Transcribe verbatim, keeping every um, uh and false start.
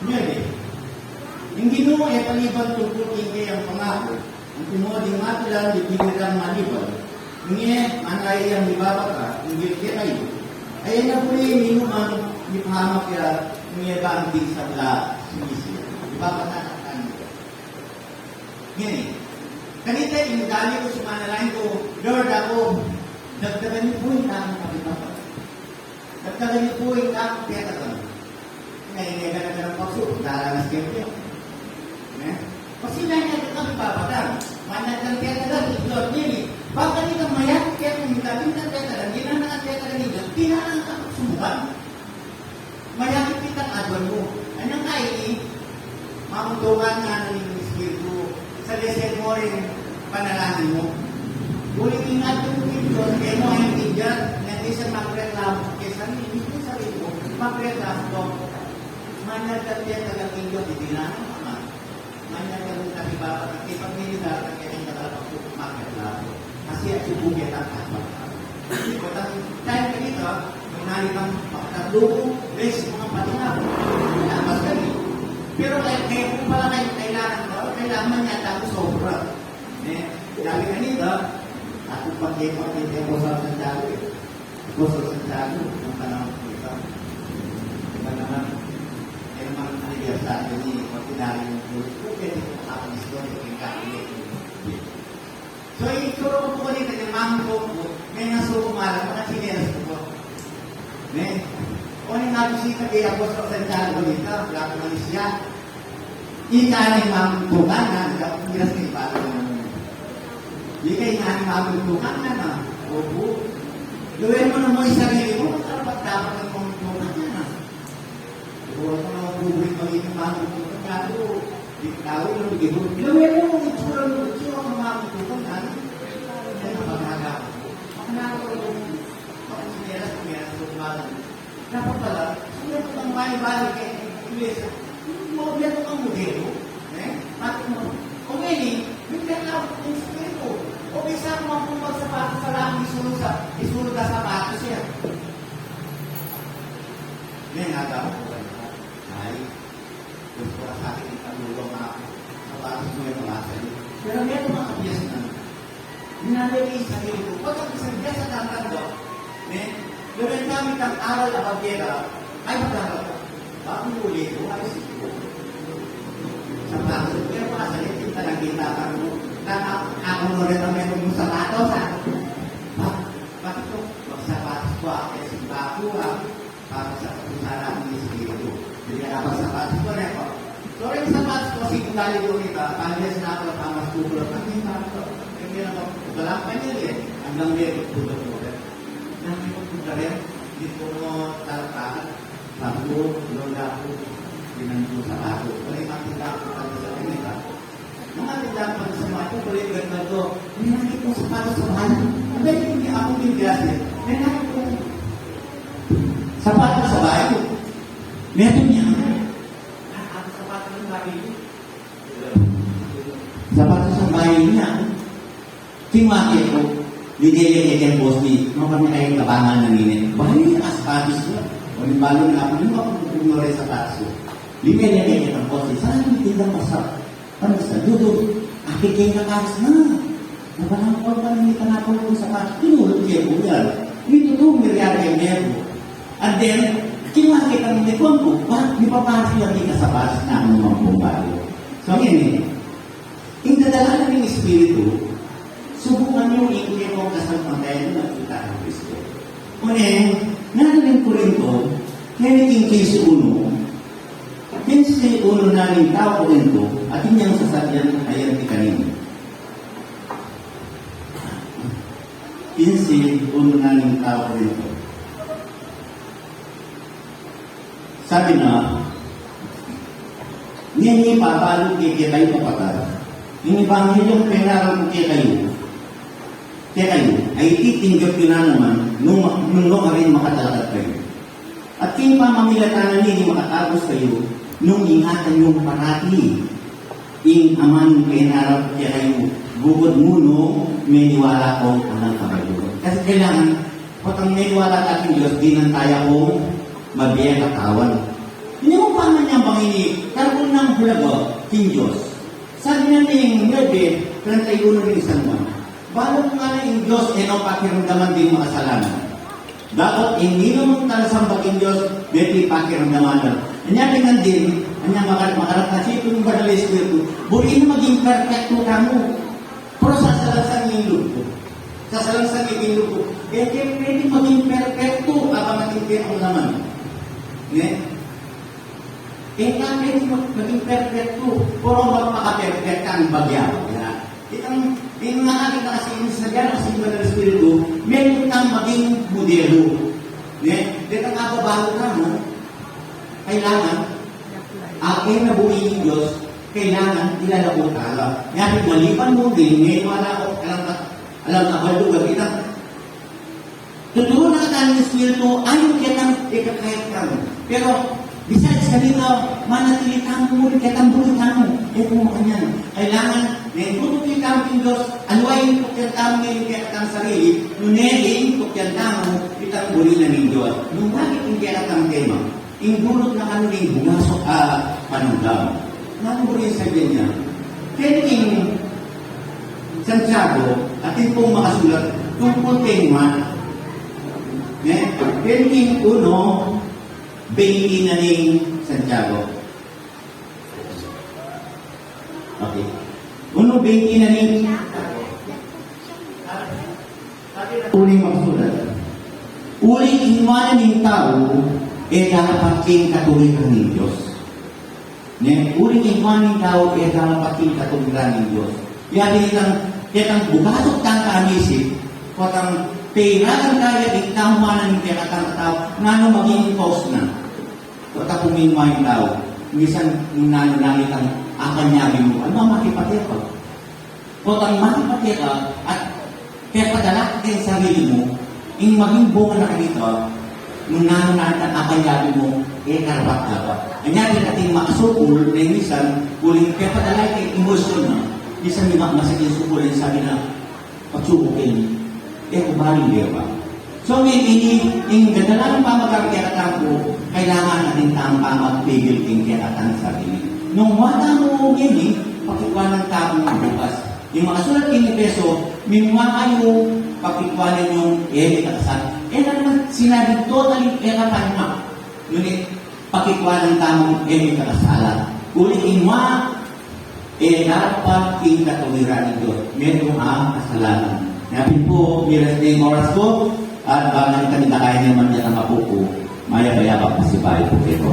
Nuebe. Ing Ginu e paliban tungkul king kayang pangaku, antimo ding matulan ding bibie dang maliban. Nune, manaya yang mibabaka tungkul kekayu, e na buri ing ninumang mipahamak ya, nune bang ding sabla sumisia. Mibabaka na kaniyu. Ngeni, kanita ing dali ku, sumanalain ku, Lord, aku, dagdagan niyu pu ing aking kapagpapatay. Dagdagan niyu pu ing aking kapagpapatay. Ngeni, ngeni, ngeni, ngeni, pagsu, daranas kaya. Ne? Kasi na niya kapagpapatay. Manatang kaya talaga, Lord, ngeni. Baka nita mayat kaya kung mitating na kaya talaga, hindi na na kaya talaga nila, hindi na lang kapagsubukan. Mayakit kitang aduan mu. Anyang kaini, mamuntukan na ning Espiritu, sa lesen mu ring panalangin mu. Uling ingat ku king Dios, e mu aintindian, nang minsan magreklamo, kesa minsan sa sarili mu, magreklamo. Manatang kaya talaga king Dios, hindi na naman. Manya ka nung kami baba, kasi pag may lugar na kaya yung nakalapag po, kumakit na ako. Kasi at yung bukit ang kapag. Ito ang time kanito, may nalitang pagkatlo, beses mga patunga. Tapos kami. Pero kaya, kaya po pala kayo kailangan ko, kailangan niya tapos sobra. Eh, sabi kanito, ako pag-, pag-, pag-, pag-, Apostol Santiago, ang panahon ko ito. Iba naman, kaya naman ang anibersaryo ni ordinaryong pulis ko, pwede ko makapag-istorya kay Kakayo. So, ituro ko po kanina yung mami ko po, may nasuko nga lang, mga tsinelas ko po. Ne? O, yung nabisita kay Apostol Santiago dito, wala ko man siya. Ika na yung mamuntukan na, ika po nila sa iba. Ika yung mamuntukan na, na. Opo. Gawin mo na mo yung sarili mo, dapat dapat yung mamuntukan na, na. Huwag mo na mabubuhay magiging mamuntukan na. Di tao yung bigay mo. Gawin mo yung itsura mo, itsura mo mamuntukan na, na. Yan ang pagkakataon. Pag nakakataon mo, pag sinelas, sinelas, pag Dapat pala, sila po ang may balik kay Iglesia. Yung mga bilang ng modelo, eh? Bakit mo? O ngayon, yung kailangan ko yung spirito. O kaysa kung ang pumpag sapatos sa langit, isunod sa, isunod sa sapatos siya. Ngayon, nagawa ko ba ito? Ay, gusto ko sa akin, itang lulo nga ako. Sapatos mo yung pamasa yun. Pero meron mga kabias na Minalagay sa sarili ko. Pag ang isang biya sa tatanda, ne? Pero ang gamit ang aral a bagyera, ay mag-aral ka. Bago yung uli ko, ay sige ko. Sa bakit, pero mga salit, yung talagang kita ka mo. Tama, ako mo rin ang meron mong sapatos, ha? Ba-, bakit ko? Magsapatos ko, ah, kasi bago, ah. Para sa kapusanan ni Espiritu. Jadi, apa sapatos ko na ko? So, yung sapatos ko, si Kutali ko kita, palias na ako, tamas ko, pero kami na ako. Kami na ako, wala pa niya rin. Hanggang meron po na po rin. Nakikita ko rin, hindi ko mo talapakan. Sabi ko, Lola ko, pinanong sapatos. Kaya makita ko talaga sa kanila. Mga tindahan pa sa mga ito, kulit ganda to. May nakita ko sapatos sa bahay. Ang galing niya ako yung biyahe. May nakita ko sapatos sa bahay. Meron niya. Ang sapatos ng bahay niya. Sapatos sa bahay niya. King maki ko, linele ke keng boss ni, no kami kayang kabangan na nini. Bahaya na sapatos niya. O, yung balo na ako, yung ako, yung sapatos ko. Linele ke keng boss ni, saan yung tindang masarap? Ano sa dudu? Ate keng kakas na. Nabanang ko pa nang itanapon ko sa pa. Tinulog kaya po yan. May tutu, may riyari kaya po. And then, kinuha kita ng likuan ko. Ba, may paparas lang kita sa paras na ang mga pumbayo. So, yun eh. Yung dadalanan ng Espiritu, subukan yung ikuya mo kasampantay na nakita ng Kristo. Kunin, narinig ko rin to, kaya naging kinse uno, kinse uno na rin tao ko rin to, at inyang sasabihan ng ayan ni kanino. Kinse uno na rin tao ko rin to. Sabi na, ngeni, papalu ke kekayu, kapatad, ing ebanghelyo a penaral ku kekayu, kekayu, ay titinggap yu na naman nung, nung nukarin makatalakat kayu. At king pamamilatan na nini makatagos kayu, nung ingatan yu parati ing aman penaral ku kekayu, bukut mu nung meniwala kong alang kabayuran. Kasi kailangan, potang meniwala tayang Diyos, dinan taya kung mabie katawan. Hindi mo pa Manyambang ini, karkul nang bulaga king Dios. Sabi na ning nuebe treinta y uno ning San Juan, balu mu ngana ing Dios e no pakiramdaman ding makasalanan. Dapat ing ninumang talasamba king Dios, deti pakiramdaman na. Anya tingnan din, anya maka-, makarap na situ ning Banal a Espiritu, buri na maging perpektu tamu. Pero sasalansan ing lub ku. Sasalansan ing lub ku. E ke pwedeng maging perpektu, abang atin ke ang laman. Ne? E ka pwedeng mag-, maging perpektu, pero magpakaperpektu ang bagya-bagya. Itang, yung nakakita kasi yung sadya na kasi yung Banal Espiritu, meron kang maging modelo. Ne? Detang ababalu ka, no? Kailangan, akin na buhay ng Diyos, kailangan ilalabot ala. Yan, maliban mo din, ngayon wala ako, alam ka, alam ka, balugan kita. Tuturu na kata ning Espiritu, ayon ketang ikakayat tamu. Pero, besides kanita, manatili tamu mu rin ketang buri tamu. E ku makanyan. Kailangan, neng tutuki tamu king Dios, aliwa ing tukyan tamu ning kekatang sarili, nune ing tukyan tamu, itang buri na ning Dios. Nung bakit ing kekatang tema? Ing bunut na kanu ning bumasuk a panandam. Nanu buri ing sabyan na? Keni king Santiago, atin pung makasulat tungkul keng ma. Ne? Keni king uno, benti na ning Santiago. Okay. Uno benti na ning, uling makasulat. Uling ing wa na ning tau, e darapat king katuwiran ning Dios. Ne, uling ing wa na ning tau, e darapat king katuwiran ning Dios. Ya, di itang, ketang bugasuk tang kamisip, kotang peirakan kaya ing tau wa na ning kekatang tau, nanu maging cause na. Pota kumingwa ing tau, misan nung nanu na itang akanyabi mu, ala, makipate ka. Potang makipate ka at pepadala ka king sarili mu, ing maging bunga na kanita, nung nanu na itang akanyabi mu, e karapat-dapat. Anya, di natin makasukul, na misan, uling pepadala ing emosyon na, misan di ma-, masakit sukul, ing sabi na, Pacukukin, e ku baling dewa. So, ngeni, ing gagalang pamagang kekatang ku, kailangan natin tang pamagpigil king kekatang sarili. Nung wa tamu ngeni, pakikwanan tamu bukas. Ing makasulat king Efeso, mimwa kayu, pakikwanan yung e kakasalan. E na naman sinabi totally e kapanma. Ngunit, pakikwanan tamung e mikakasala. Uling ing wa, e darapat king katuwiran ning Dios. Metung a kasalanan. Nya pin pu, miras na ing oras ku, at bang ing kandakay naman niya na mapupu, mayap-mayap a pasibayu pu kayu.